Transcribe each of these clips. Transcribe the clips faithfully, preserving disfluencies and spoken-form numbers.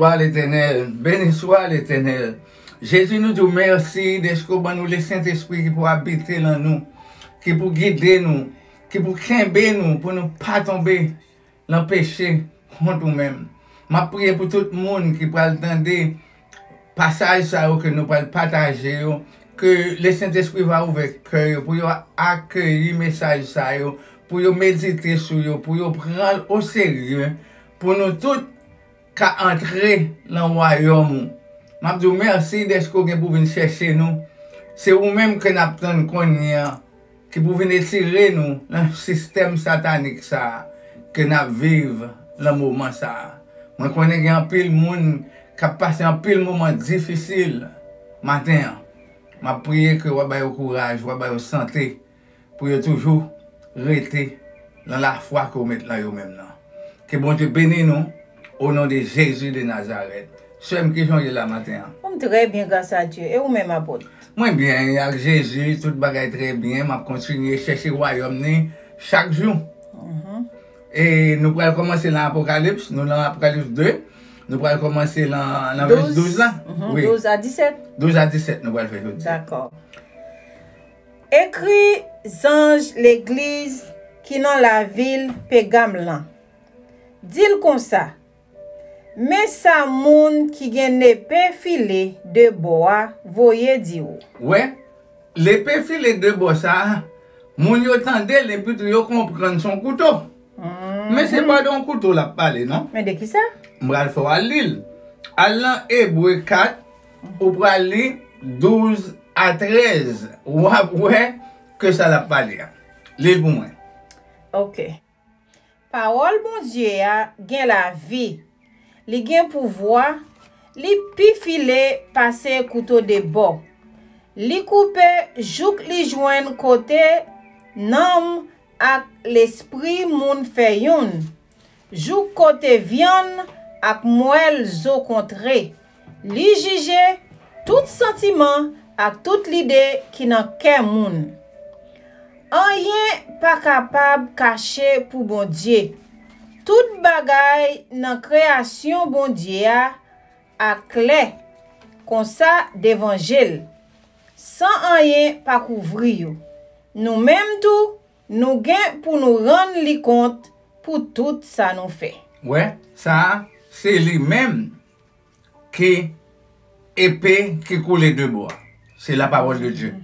Beni swa, Letènèl. Beni swa, Letènèl. Jezi, nou di w mèsi dèske w ban nou Lesentespri ki pou abite nan nou, ki pou gide nou, ki pou kenbe nou pou nou pa tonbe nan peche kont ou menm. M ap priye pou tout moun ki pral tande pasaj sa yo ke nou pral pataje yo, ke Lesentespri va ouvè kè yo pou yo akeyi mesaj sa yo, pou yo medite sou yo, pou yo pran l oserye, pou nou tout ka antre nan wayòm ou. M ap di w mèsi dèske w gen pou vin chèche nou. Se ou menm ke n ap tann kounye a, ki pou vin etire nou nan sistèm satanik sa a ke n ap viv nan moman sa a. Mwen konnen gen anpil moun k ap pase anpil moman difisil maten an. M ap priye ke w ap ba yo kouraj, w ap ba yo sante, pou yo toujou rete nan lafwa ke w met nan yo menm nan. Ke Bondye beni nou, o non de Jezi de Nazarèt. Sè m, kijan w ye la maten an? M trè byen, gras a Dye. E ou menm, apot? Mwen byen, ak Jezi, tout bagay trè byen. M ap kontinye chèche wayòm ni chak jou. Mhm. E nou pral kòmanse nan Apokalips, nou nan Apokalips de. Nou pral kòmanse nan, nan vès douz la. Mhm, wi. Douz a disèt. Douz a disèt, nou pral fè jodi. Dakò. Ekri zanj legliz ki nan lavil Pègam lan. Di l konsa, men sa moun ki gen nepe file de bò a voye di w. Wè, lepe file de bò sa a, moun yo tande l epi tou yo konprann se yon kouto. Men se pa de yon kouto l ap pale, non. Men de ki sa? M pral fè w al li l. Al nan Ebre kat, ou pral li douz a trèz. W ap wè ke sa l ap pale a. Li l pou mwen. Ok. Pawòl Bondye a gen lavi. Li gen pouvwa. Li pi file pase kouto de bò. Li koupe jouk li jwenn kote nanm ak lespri moun fè youn, jouk kote vyann ak mwèl zo kontre. Li jije tout santiman ak tout lide ki nan kè moun. Anyen pa kapab kache pou Bondye. Tout bagay nan kreyasyon Bondye a aklè konsa devan je l, san anyen pa kouvri yo. Nou menm tou, nou gen pou nou rann li kont pou tout sa nou fè. Wè, sa a, se li menm ki epe ki koule de bò a. Se la parole de Dieu.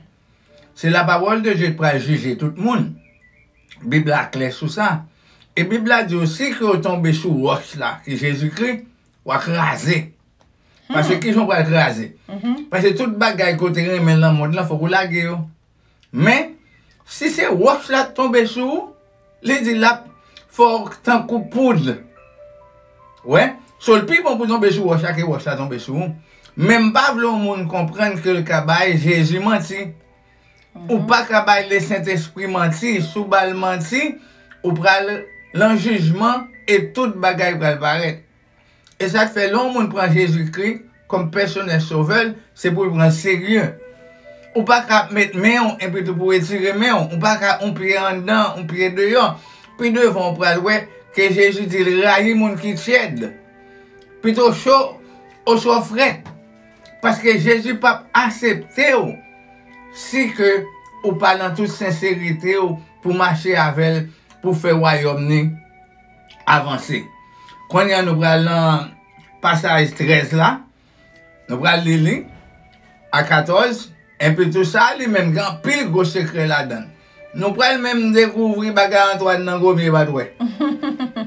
Se la parole de Dieu ki pral jije tout moun. Bib la klè sou sa. E Bib la di osi ke w tonbe sou wòch la, ki Jezikri, w a kraze. Paske kijan w pral kraze? Paske tout bagay ke w te renmen nan mond lan, fòk ou lage yo. Men, si se wòch la k tonbe sou ou, li di l ap fè w tankou poud. Wè, so l pi bon pou tonbe sou wòch la ke wòch la tonbe sou ou. Men m pa vle yon moun konprann ke l ka bay Jezi manti. Ou pa ka bay Lesentespri manti. Si w ba l manti, ou pral nan jijman e tout bagay pral parèt. E sa k fè lè yon moun pran Jezikri kòm pèsonèl sovè l, se pou l pran serye. Ou pa ka ap met men w epi tou pou w retire men w. Ou pa ka yon pye anndan, yon pye deyò. Pi devan w pral wè ke Jezi di l rayi moun ki tyèd. Pito cho oswa frèt. Paske Jezi p ap aksepte w si ke ou pa nan tout senserite w pou mache avè l, pou fè wayòm ni avanse. Kounye a nou pral nan pasaj trèz la. Nou pral li li a katòz. Epi tou sa li menm gen anpil gwo sekrè ladan l. Nou pral menm dekouvri bagay Antwàn nan gwo pye pa t wè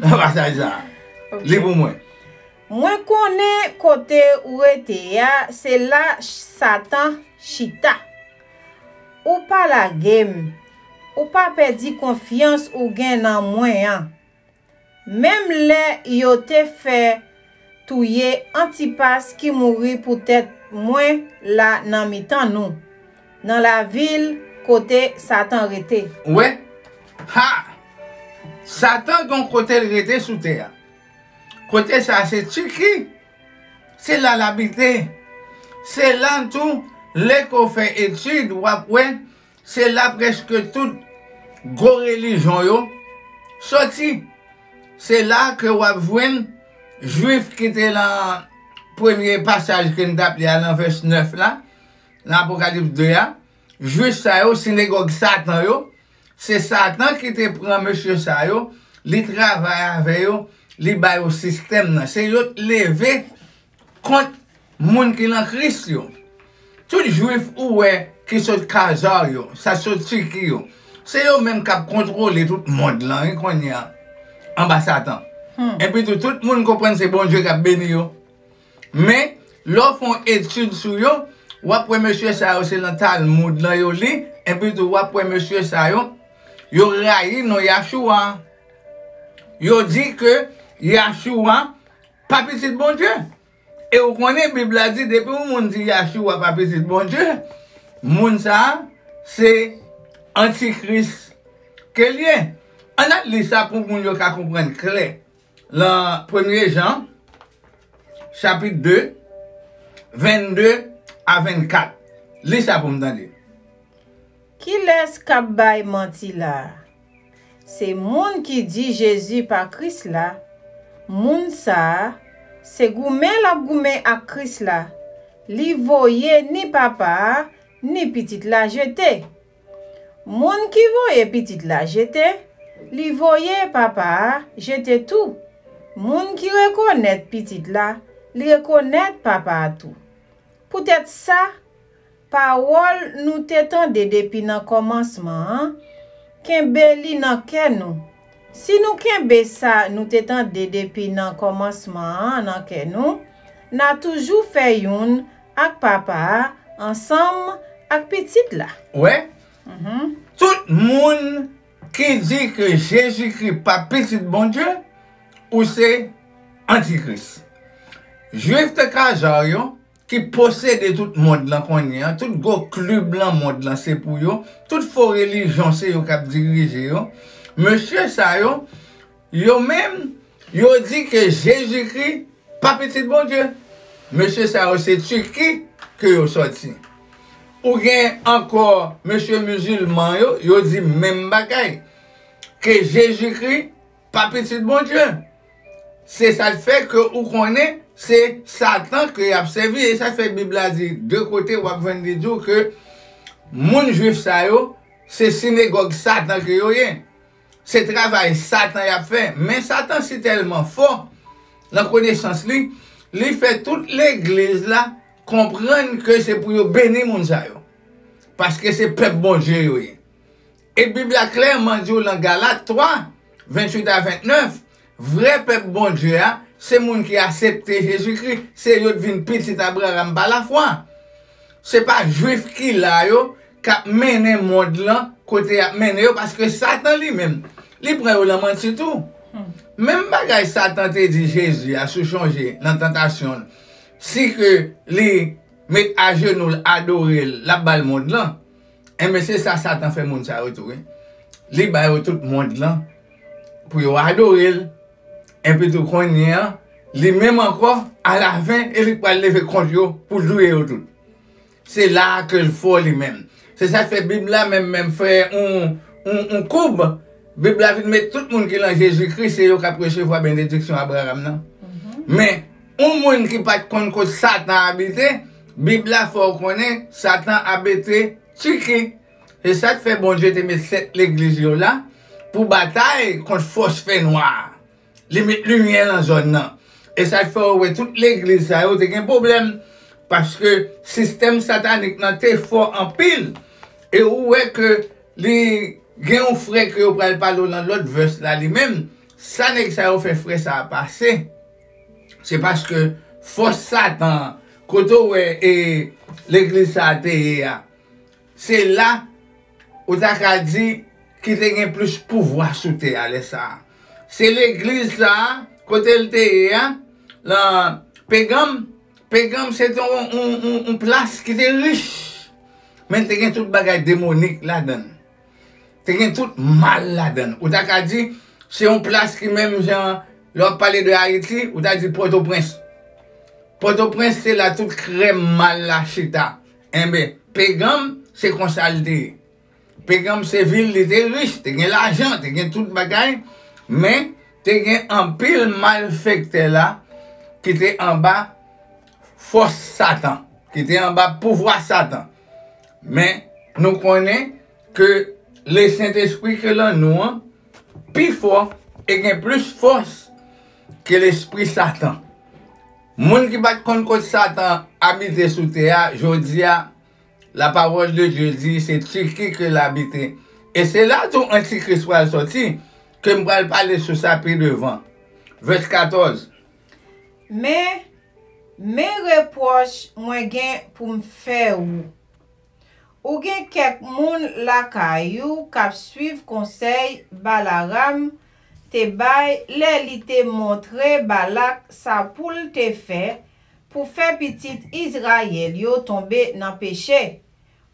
nan pasaj sa a. Ok. Li pou mwen. Mwen konnen kote ou rete a, se la Satan chita. Ou pa lage m. Ou pa pèdi konfyans ou gen nan mwen an. Menm lè yo te fè touye Antipas ki mouri poutèt mwen la nan mitan nou, nan lavil kote Satan rete. Ou wè? Ha! Satan gen yon kote l rete sou tè a. Kote sa a se Tiki. Se la l abite. Se la tou, lè ke w fè etid, w ap wè, se la prèske tout gwo relijyon yo soti. Se la ke w ap jwenn Jwif ki te nan premye pasaj ke n t ap li a nan vès nèf la, nan Apokalips de a, Jwif sa yo, sinagòg Satan yo, se Satan ki te pran mesye sa yo, li travay avè yo, li ba yo sistèm nan. Se yo t leve kont moun ki nan Kris yo. Tout Jwif ou wè ki sot Kazar yo, sa sot Tiki yo, se yo menm k ap kontwole tout mond lan, wi, kounye a, anba Satan. Epi tou, tout moun konprann se Bondye k ap beni yo. Men, lè w fè yon etid sou yo, w ap wè mesye sa yo se nan Talmud lan yo li, epi tou w ap wè mesye sa yo, yo rayi non Yahshua. Yo di ke Yahshua pa pitit Bondye. E ou konnen Bib la di depi yon moun di Yahshua pa pitit Bondye, moun sa a se antikris ke l ye. Ann al li sa pou moun yo ka konprann klè. Lan premye Jan, chapit de, vennde a vennkat. Li sa pou m tande. Kilès k ap bay manti la a? Se moun ki di Jezi pa Kris la. Moun sa a, se goumen l ap goumen ak Kris la. Li voye ni Papa a, ni Pitit la jete. Moun ki voye Pitit la jete, li voye Papa a jete tou. Moun ki rekonèt Pitit la, li rekonèt Papa a tou. Poutèt sa, pawòl nou te tande depi nan kòmansman an, kenbe li nan kè nou. Si nou kenbe sa nou te tande depi nan kòmansman an nan kè nou, n a toujou fè youn ak Papa a ansanm ak Pitit la. Wè, tout moun ki di ke Jezikri pa Pitit Bondye, ou se antikris. Jwif te Kazar yo, ki posede tout mond lan kounye a, tout gwo klib lan mond lan se pou yo, tout fo relijyon se yo k ap dirije yo. Mesye sa yo, yo menm, yo di ke Jezikri pa Pitit Bondye. Mesye sa yo se Tiki ke yo sòti. Ou gen ankò mesye mizilman yo, yo di menm bagay. Ke Jezikri pa Pitit Bondye. Se sa k fè ke ou konnen se Satan ke y ap sèvi. E sa k fè Bib la di de kote w ap jwenn li di w ke moun Jwif sa yo, se sinagòg Satan ke yo ye. Se travay Satan y ap fè. Men Satan sitèlman fò nan konesans li, li fè tout legliz la konprann ke se pou yo beni moun sa yo. Paske se pèp Bondye yo ye. E Bib la klèman di w lan Galat twa, venntuit a ventnèf, vrè pèp Bondye a, se moun ki aksepte Jezikri, se yo k vin pitit Abraram pa lafwa. Se pa Jwif ki la yo k ap mennen mond lan kote y ap mennen yo, paske Satan li menm, li pran yo nan manti tou. Menm bagay Satan te di Jezi a, si w chonje, nan tantasyon l, si ke li met ajenou l, adore l, l ap ba l mond lan. Enben, se sa Satan fè moun sa yo tou, wi. Li ba yo tout mond lan pou yo adore l. Enpi tou kounye a, li menm ankò, alafen, e li k pral leve kont yo pou l touye yo tout. Se la a ke l fò li menm. Se sa k fè Bib la menm, menm fè yon, yon, yon koub. Bib la vin met tout moun ki lan Jezikri, se yo k ap resevwa benediksyon Abraram nan. Men, yon moun ki pa t konn kot Satan abite, Bib la fè w konnen Satan abite Tiki. Se sa k fè Bondye te met sèt legliz yo la pou batay kont fòs fènwa a. Li met limyè lan zòn nan. E sa k fè w wè tout legliz sa yo te gen pwoblèm. Paske sistèm satanik nan te fò anpil. E ou wè ke li gen yon frè ke yo pral pale w lan lòt vès la li menm. Sa nèg sa yo fè frè sa a pase. Se paske fòs Satan an, kote w wè e legliz sa a te ye a, se la ou ta ka di ki te gen plis pouvwa sou tè a lè sa a. Se legliz sa a, kote l te ye a, lan Pègam. Pègam se te yon, yon, yon, yon plas ki te rich, men te gen tout bagay demonik ladan l. Te gen tout mal ladan l. Ou ta ka di, se yon plas ki menm jan, lè w ap pale de Ayiti, ou ta di Pòtoprens. Pòtoprens, se la tout krèm mal la chita. Enben, Pègam, se konsa l te ye. Pègam, se vil, li te rich, te gen lajan, te gen tout bagay, men te gen anpil malfektè la ki te anba fòs Satan, ki te anba pouvwa Satan. Men, nou konnen ke Lesentespri ke lan nou an pi fò e gen plis fòs ke lespri Satan. Moun ki pa t konn kot Satan abite sou tè a, jodi a, la parole de Dieu di se Tiki ke l abite. E se la tou Antikris pral sòti, ke m pral pale sou sa pi devan. Vès katòz. Men, men repwòch mwen gen pou m fè ou. Ou gen kèk moun lakay ou k ap suiv konsèy Balaram te bay lè li te montre Balak sa pou l te fè pou fè pitit Izrayèl yo tonbe nan peche,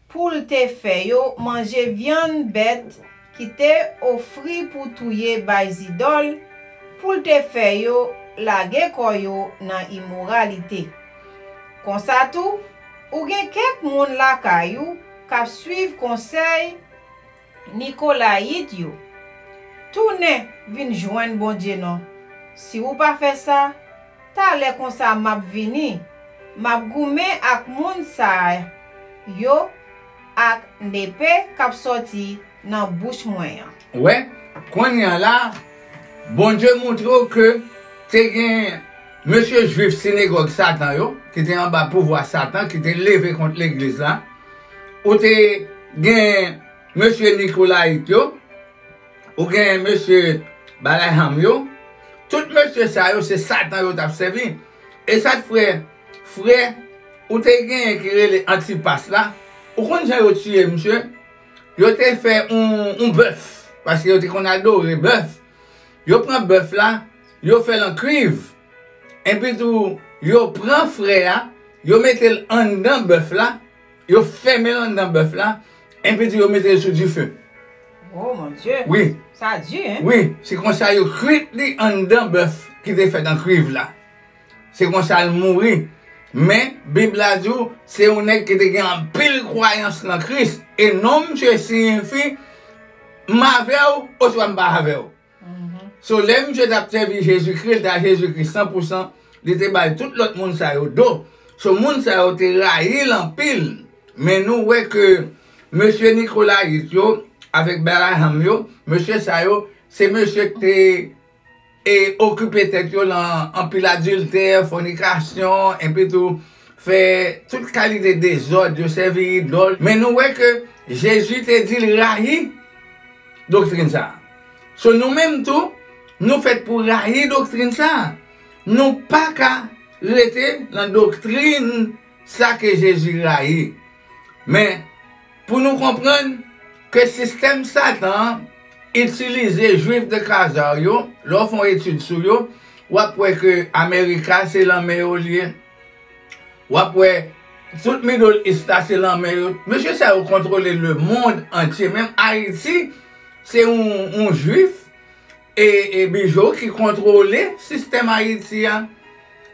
pou l te fè yo manje vyann bèt ki te ofri pou touye bay zidòl, pou l te fè yo lage kò yo nan imoralite. Konsa tou, ou gen kèk moun lakay ou k ap suiv konsèy Nikolayit yo. Tounen vin jwenn Bondye non. Si ou pa fè sa, talè konsa m ap vini, m ap goumen ak moun sa yo ak nepe k ap sòti nan bouch mwen an. Wè, kounye a la, Bondye montre w ke te gen mesye jwif sinagòg Satan yo, ki te anba pouvwa Satan, ki te leve kont legliz la. Ou te gen mesye Nikolayit yo, ou gen mesye Balayam yo. Tout mesye sa yo, se Satan yo t ap sèvi. E sa k fè, frè, ou te genyen ki rele Antipas la, ou konn jan yo tiye misye? Yo te fè yon, yon bèf, paske yo te konn adore bèf. Yo pran bèf la, yo fè l an kwiv. Epi tou, yo pran frè a, yo mete l anndan bèf la, yo fèmen l anndan bèf la, epi tou yo mete l sou dife. Oh mon Dieu. Wi. Sa di, hein? Wi, se konsa yo kwit li anndan bèf ki te fèt an kwiv la. Se konsa l mouri. Men, Bib la di w, se yon nèg ki te gen anpil kwayans nan Kris. E non misye siyifi, m avè w, oswa m pa avè w. So, lè misye t ap sèvi Jezikri, l te a Jezikri san pou san, li te bay tout lòt moun sa yo do. So, moun sa yo te rayi l anpil. Men nou wè ke mesye Nikolayit yo, avèk Balaam yo, mesye sa yo, se mesye ki te e okipe tèt yo lan anpil adiltè, fònikasyon, epi tou fè tout kalite dezòd, yo sèvi idòl. Men nou wè ke Jezi te di l rayi doktrin sa a. So, nou menm tou, nou fèt pou rayi doktrin sa a. Nou pa ka rete nan doktrin sa ke Jezi rayi. Men, pou nou konprann ke sistèm Satan an itilize Jwif de Kazar yo, lè w fè yon etid sou yo, w ap wè ke Amerika se lan men yo l ye. W ap wè tout Middle East la se lan men yo. Mesye sa yo kontwole lemonn antye. Menm Ayiti, se yon, yon Jwif e, e Bijo ki kontwole sistèm Ayiti a.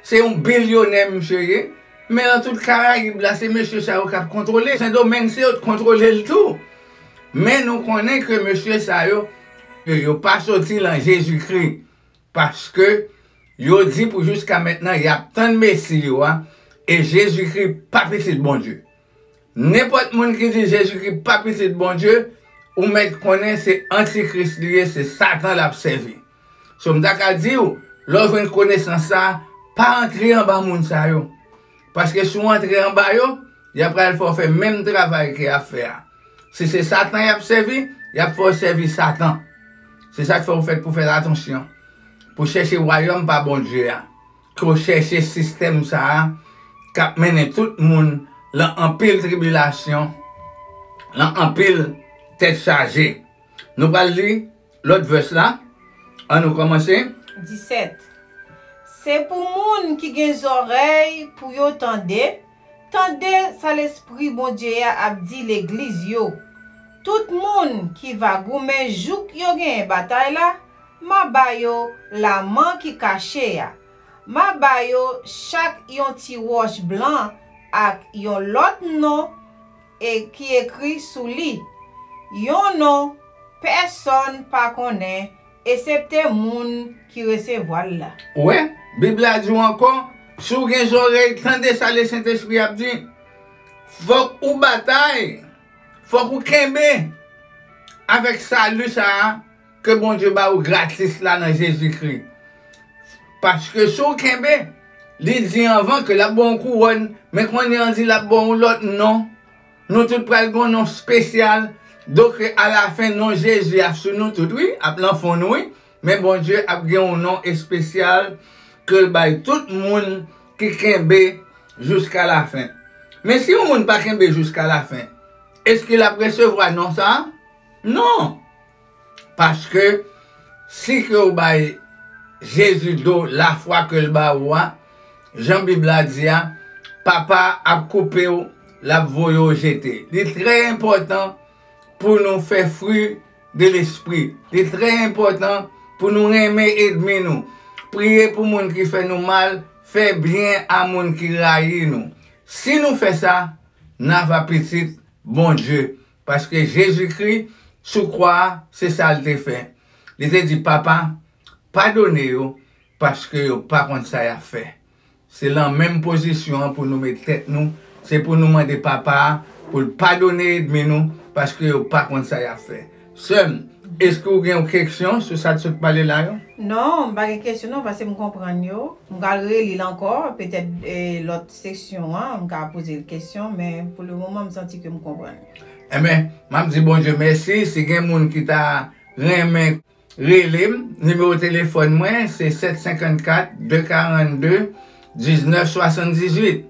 Se yon bilyonè misye ye. Men nan tout Karayib la, se mesye sa yo k ap kontwole. Sendomeng, se yo k kontwole l tou. Men nou konnen ke mesye sa yo, yo, yo pa soti lan Jezikri. Paske yo di pou jiska mentnan, y ap tann Mesi yo a, e Jezikri pa pitit Bondye. Nenpòt moun ki di Jezikri pa pitit Bondye, ou mèt konnen se antikris li ye, se Satan l ap sèvi. So, m ta ka di w, lè w jwenn konesans sa a, pa antre anba moun sa yo. Paske si w antre anba yo, y ap pral fè w fè menm travay ke y ap fè a. Si se Satan y ap sèvi, y ap fè w sèvi Satan. Se sa k fè w fèt pou fè atansyon, pou chèche wayòm pa Bondye a. Ke w chèche sistèm sa a k ap mennen tout moun lan anpil tribilasyon, lan anpil tèt chaje. Nou pral li lòt vès la. An nou kòmanse. Disèt. Se pou moun ki gen zòrèy pou yo tande, tande sa Lespri Bondye a ap di legliz yo. Tout moun ki va goumen jouk yo genyen batay la, m a ba yo laman ki kache a. M a ba yo chak yon ti wòch blan ak yon lòt non e ki ekri sou li, yon non pèsonn pa konnen, esepte moun ki resevwa l la. Ou wè, Bib la di w ankò, Si w gen zòrèy, tande sa Lesentespri ap di. Fòk ou batay. Fòk ou kenbe avèk sali sa a ke Bondye ba ou gratis la nan Jezikri. Paske si w kenbe, li di anvan ke l ap ba w yon kouwòn, men kounye a l di l ap ba w yon lòt non. Nou tout pral gen yon non espesyal. Donk, alafen, non Jezi ap sou nou tout, wi, ap nan fon nou, wi. Men Bondye ap gen yon non espesyal ke l bay tout moun ki kenbe jiska lafen. Men si yon moun pa kenbe jiska lafen, èske l ap resevwa non sa a? Non! Paske si ke w bay Jezi do lafwa ke l ba ou a, jan Bib la di a, Papa ap koupe w, l ap voye w jete. Li trè enpòtan pou nou fè fwi de lespri. Li trè enpòtan pou nou renmen ènmi nou. Priye pou moun ki fè nou mal, fè byen a moun ki rayi nou. Si nou fè sa, n a va pitit Bondye. Paske Jezikri, sou kwa a, se sa l te fè. Li te di, Papa, padone yo, paske yo pa konn sa y ap fè. Se lan menm pozisyon an pou nou met tèt nou. Se pou nou mande Papa a pou l padone ènmi nou, paske yo pa konn sa y ap fè. Sè m, èske w gen yon keksyon sou sa n sot pale la yo? Non, m pa gen kesyon non, paske m konprann yo. M pral reli l ankò, petèt, eh, lòt seksyon an, m ka poze l kesyon, men pou le moman, m santi ke m konprann. Enben, m ap di Bondye mèsi. Si gen moun ki ta renmen rele m, nimewo telefòn mwen, se sèt senkannkat, de karannde, diznèf swasanndizuit.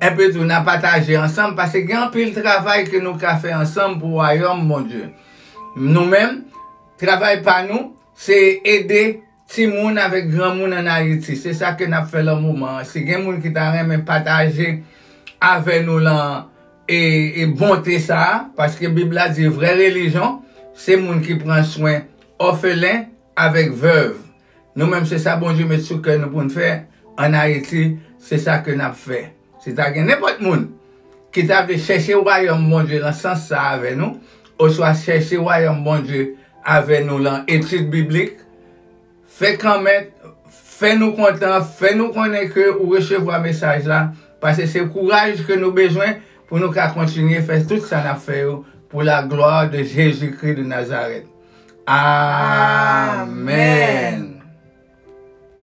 Enpe tou, n a pataje ansanm, paske gen anpil travay ke nou ka fè ansanm pou wayòm Bondye. Nou menm, travay pa nou, se ede timoun avèk granmoun ann Ayiti. Se sa ke n ap fè lan moman an. Si gen moun ki ta renmen pataje avè nou lan e, e bonte sa a, paske Bib la di vrè relijyon, se moun ki pran swen òfelen avèk vèv. Nou menm, se sa Bondye met sou kè nou pou n fè ann Ayiti, se sa ke n ap fè. Si ta gen nenpòt moun ki ta vle chèche wayòm Bondye lan sans sa a avè nou, oswa chèche wayòm Bondye avè nou lan etid biblik, fè kòmantè, fè nou kontan, fè nou konnen ke ou resevwa mesaj la, paske se kouraj ke nou bezwen pou nou ka kontinye fè tout sa n ap fè yo pour la gloire de Jésus-Christ de Nazareth. Amèn. Amèn.